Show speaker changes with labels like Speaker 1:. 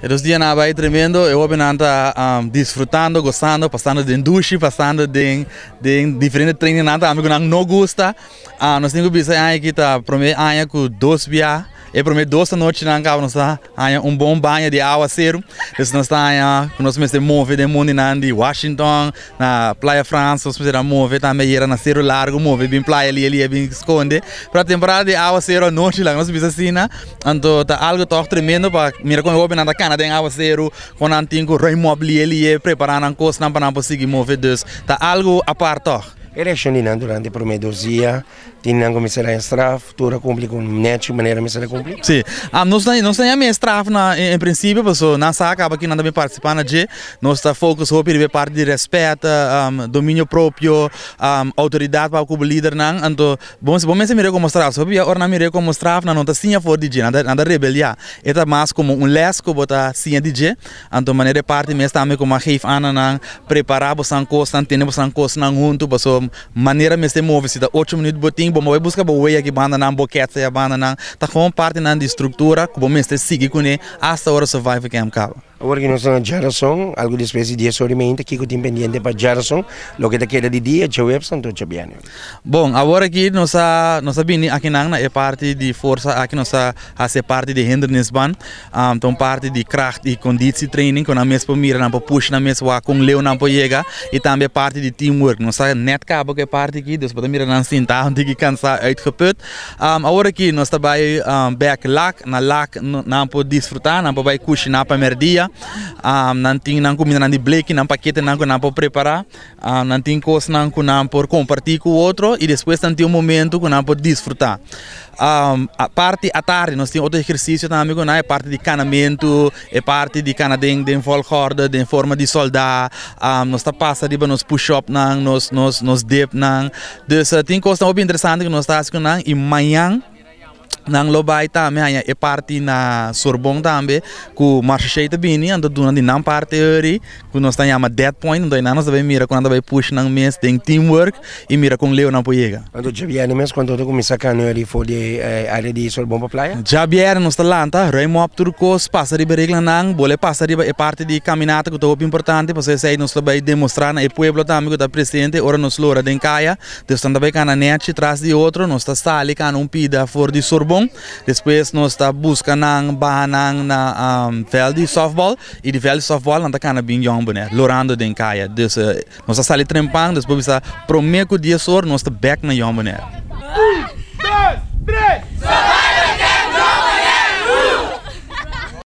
Speaker 1: E 2 dianan a bai tremendo, e hobennan ta disfrutando, gosando, pasando den dushi, pasando den diferente training nan tambe ku nan no gusta. Nos tin ku bisa aki ta promé aña ku dos bia, e promé 2 anochinan kaba nos ta haña un bon baño di awaseru. Dus nos ta haña ku nos mester move den mondinan di Washington, na Playa Frans, nos mester move tambe yera na Seru Largu, move bin playa li li bin skonde. Pero temporada di awaseru anochi laga nos bisa asina, anto ta algo toch tremendo pa mira kon e hobennan ta kana den awaseru, kon nan tin ku ruim op li li prepará nan kosnan pa nan por sigui move. Dus ta algo apart toch.
Speaker 2: E reakshon di nan durante e promé 2 dia, tin nan kuminsá haña straf, tur a kumpli ku nèchi manera mester kumpli?
Speaker 1: Si, nos no tin straf na en prinsipio, paso nan sa kaba ku nan tambe partisipá na dje. Nos ta focus hopi riba parti di rèspèt, dominio propio, outoridat pa ku lidernan. Anto, bon, bo mester mira komo straf. So, ora nan mira komo straf, nan no ta siña for di dje, nan ta rebeliá. E ta mas komo un les ku bo ta siña di dje. Anto manera parti mes tambe komo geef aan nan prepará boso kosnan, tene boso kosnan huntu, paso manera mester move, si ta 8 minüt bo tin, bo bai buska bo wea aki banda nan, bo ketsa ya banda nan, ta gewoon parti nan di struktura ku bo mester sigui kuné hasta ora Survival Camp kaba.
Speaker 2: Awor ku nos ta na djárason, algu despues di 10'30, kiko tin pendiente pa djárason, loke ta keda di dia, djaweps, anto djabièrnè?
Speaker 1: Bon, awor aki nos a bini aki nan na e parti di forsa aki nos a hasi parti di hindernisbaan, un parti di kracht i conditietraining ku nan mes por mira, nan por push nan mes wak kon leu nan por yega i tambe parti di teamwork. Nos a net kaba ku e parti aki, dus bo ta mira nan sintá un tiki kansá, uitgeput. Awor aki nos ta bai bèk Lac, na Lac nan por disfrutá, nan por bai kushiná pa mèrdia. Nan tin nan kumindanan di bleki, nan paketenan ku nan por prepará. Nan tin kosnan ku nan por kompartí ku otro i despues nan tin un momento ku nan por disfrutá. Parti atardi nos tin otro ehersisio tambe ku nan, e parti di kanamentu, e parti di kana den volgorde, den forma di sòldá. Nos ta pasa riba nos push-up nan, nos dip nan. Dus tin kosnan hopi interesante ku nos ta hasi ku nan i mañan nan lo bai tambe haña e parti na Sorbon tambe ku Marcia ta bini, anto duna di nan parti eri ku nos ta yama dead point, anto einan nos ta bai mira ku nan ta bai push nan mes den teamwork i mira kon leu nan por yega.
Speaker 2: Anto djabièrnè mes kuantu ta kuminsá kana eri for di área di Sorbon pa playa?
Speaker 1: Djabièrnè nos ta lanta, ruim op tur kos, pasa riba e reglanan, bolbe pasa riba e parti di kaminata ku ta hopi importante, pasobra esei nos ta bai demostrá na e pueblo tambe ku ta presente ora nos lora den kaya. Dus nan ta bai kana nèchi tras di otro, nos ta sali kana un pida for di Sorbon, despues nos ta buska nan baha nan na vèlt di sòftbòl i di vèlt di sòftbòl nan ta kana bin Jong Bonaire, lorando den kaya. Dus nos ta sali trempan, despues bisa promé ku 10 or nos ta bèk na Jong Bonaire.